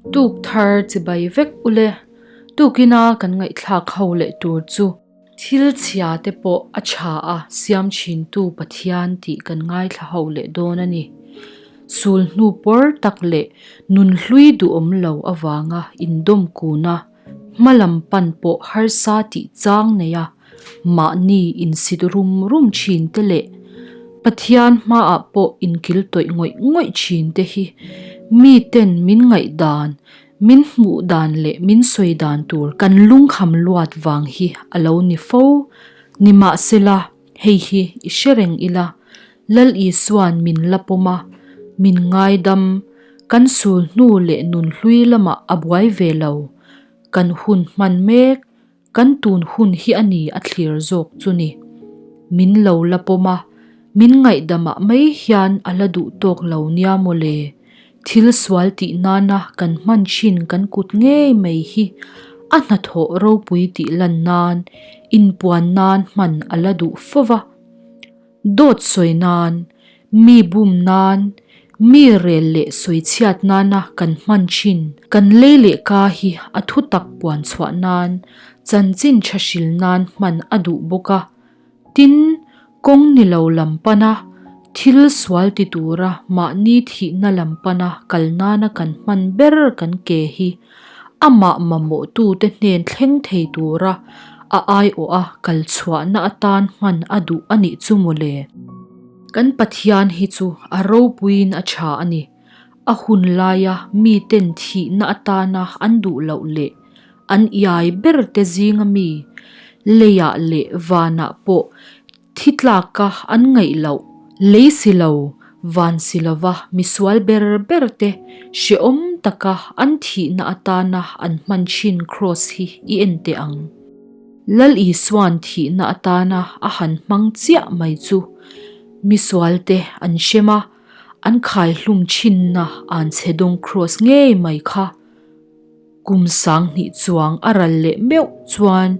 Tuk thar chibai vek ule tukina kan ngaihthlak ho leh tur chu thil chhia te pawh a tha a siam thintu Pathian tih kan ngaithla ho leh dawn a ni. Sul hnu pawr tak leh nun hlui duhawm lo avanga indawm kuna hma lam pan pawh harsa tih chang nei a, mahni insit rum rum thin te leh Pathian hmaah pawh inkil tawih ngawih ngawih thin te hi miten min ngaihdan, min hmuh dan leh min sawi dan tur kan lungkham luat vang hi a lo ni fo. Nimahsela, hei hi i hre reng ila, Lal Isua'n min la pawm a, min ngaidam, kan sul hnu leh nun hlui lamah a buai ve lo, kan hun hman mek, Kan tun hun hi a ni a thlir zawk chu ni. Min lo la pawm a, min ngaihdamah mai hian a la duh tawk lo nia maw le. Thil sual tih nana kan hman thin kan kut ngei mai hi a hnathawh ropui tih lan nan, inpuan nan hman a la duh fo va. Dawt sawi nan, mi bum nan, mi rel leh sawi chhiat nana kan hman thin kan lei leh ka hi a thu tak puan chhuah nan, chanchin tha hril nan hman a duh bawk a. Tin, kawng ni lo lam pana thil sual ti tura mahni thihna lam pana kal nana kan hman ber kan ke hi Amah mamawhtute hnen thleng thei tura a aiawha kal chhuahna atan hman a duh a nih chu mawle. Kan Pathian hi chu a ropuiin a tha a ni. A hun laia miten thihna atana an duh loh leh an iai berte zinga mi leiah leh vanah pawh Thi tlaka an ngaih loh, lei si lo, van si lova misual ber ber te hrehawm taka an thihna atana an hman thin kraws hi i en teh ang. Lal Isua'n thihna atana a han hmang chiah mai chu misual te an hrem a, an khaihlum thinna an chhe dawng kraws ngei mai kha. Kum 2000 chuang a ral leh meuh chuan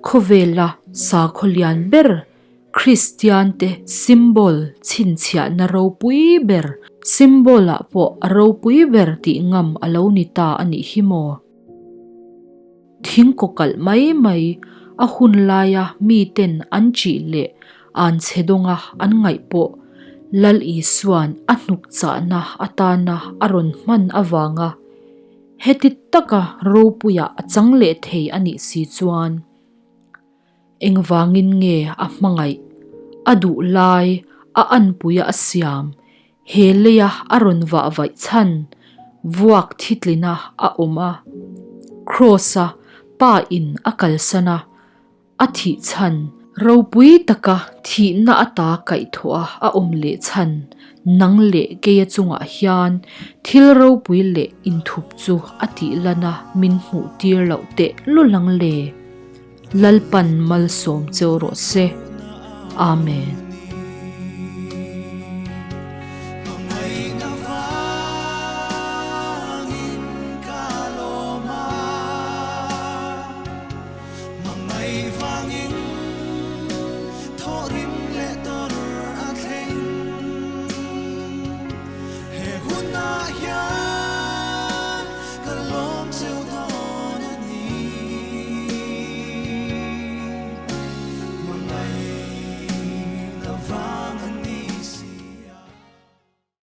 khawvela sakhaw lian ber Kristiante symbol chhinchhiahna ropui ber, symbol-ah pawh a ropui ber tih ngam a lo ni ta a nih hi maw? Thingkaw kalh mai mai a hun laia miten an ṭih leh an chhe dawnga an ngaih pawh Lal Isua'n a hnukchahna atana a rawn hman avanga Heti taka ropuia a chang leh thei a nih si chuan engvangin nge a hmangaih, a duh lai, a anpuia a siam, he leia a rawn vah vaih chhan, vuak thitlina a awm a, Kraws-a Pa in a kalsan a, A thih chhan, ropui taka thihna ata kaihthawh a a awm leh chhan, nang leh keia chungah hian thil ropui leh inthup chu a tih lana min hmuh tir loh teh lul ang le. Lalpan malsawm cheu rawh se. Amen.